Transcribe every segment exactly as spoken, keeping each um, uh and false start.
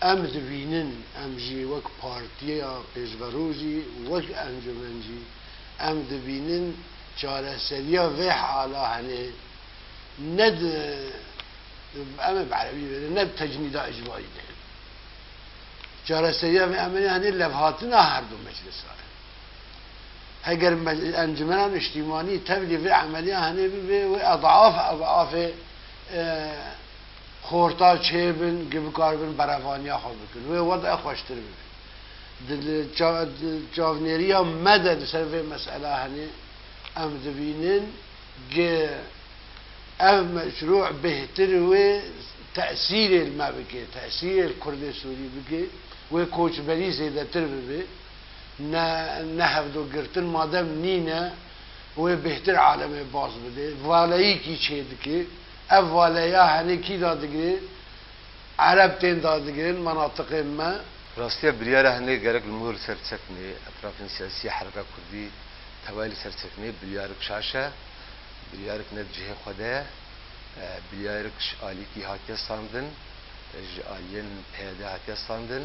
Em dibînin, em jî wek partiya pêşverû jî, wek encûmen jî, em dibînin çareseriya vê hala henê ne di, em ê bi erebî bêne, ne bi tecnîda icmayî de. Çareseriya vê emelê henê levhatina her du meclisa ye. Heger me-, encûmena niştîmanî tevlî vê emeliya henê bibe, wê edaf edafê, e, xorta çêbin, gi bikaribin berevaniya xwe bikin. Wê wede xweştir bibe. Di, di ça-, di çavnêriya me de li ser vê mesela henê em dibînin gi ev meşrû bêhtir wê tesîrê li me bike, tesîrê li Kurdê Sûrî bike, wê koçberî zêdetir bibe. Ne, ne hevdû girtin madem nîne, wê bêhtir alemê baz bide. Valeyîkî çê dike. Ev valeya henê kî dadigire? Ereb tên dadigirin menatiqên me. Rastiya biryara henê gerek li mor ser çeknê, etrafên siyasî hereka kurdî tevayî li ser çeknê, biryarek şaş e, biryarek ne di cihê xwe de ye, e, biryarek ji alîkî hatiye standin, e, ji aliyên P Y D hatiye standin.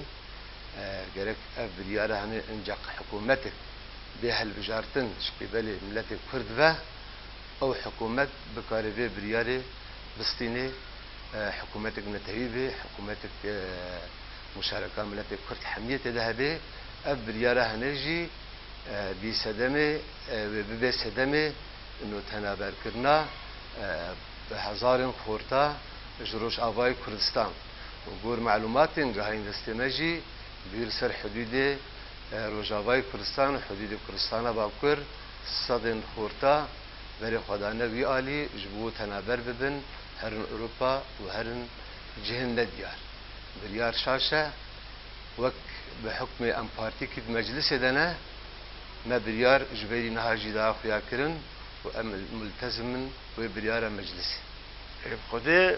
E, gerek ev biryara henê encaq hikûmetek bê hilbijartin ji qîbelê miletê Kurd ve, ew hikûmet bikare vê biryarê bistînê, e, hikûmetek netewî bê, hikûmetek, e, muşareka miletê Kurd hemiyê tê de hebe. Ev biryara henê jî, e, bî sedemê, e, wê bibe sedemê nû tenaberkirina, e, bi hezarên xorta ji Rojavayê Kurdistan. Û gor malûmatên gihayîn destê me jî, bîr ser hidûdê, e, Rojavayê Kurdistan û hidûdê Kurdistana Bakur sedên xorta berê xwe dane wî alî, ji bo tenaber bibin, herin Ewropa û herin cihên nediyar. Biryar şaş e, wek bi hukmê em partîkî di meclisê de ne, me biryar ji berî niha jî daha xuya kirin û em multezim in wê biryara meclisê. Ê, bi Xwedê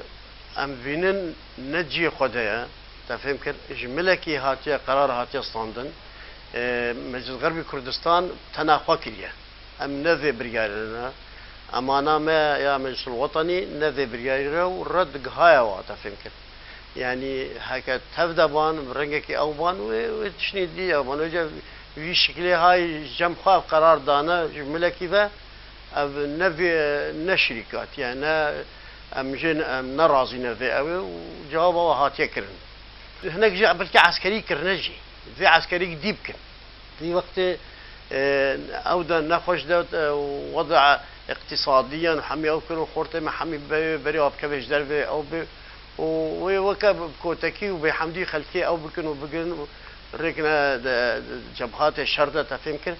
em vînin ne cihê xwe de ye. Te fêm kir, ji milekî hatiye, qerar hatiye standin. Ê, Meclis Xerbî Kurdistan tena xwe kiriye. Em ne vê biryarê ne. Emana me ya Meclisul Wetanî ne vê biryarê re û red gihaya wa, te fêm kir. Yanî heke tev de ban, bi rengekî ew ban, wê, wê tiştî dî ew ban. Wê vî şiklê hay cem xwe ev qerar dane ji milekî ve, ev ne vê, ne şirîkat, yani ne, em jê ne, em ne razî ne vê ew ê û cewaba we hatiye kirin. Hinek jî belkî eskerî kirine jî. Vê eskerî dî bikin. Di wextê, e, ew de nexweş de, e, weda îqtîsadiyan hemî ew kirin, xortê me hemî be-, berê avkeve ji dervê ew bê û wê weke bi kotekî û bêhemdî xelkê ew bikin û bigrin û rêkine de, de cebhatê şer de te fêm kir.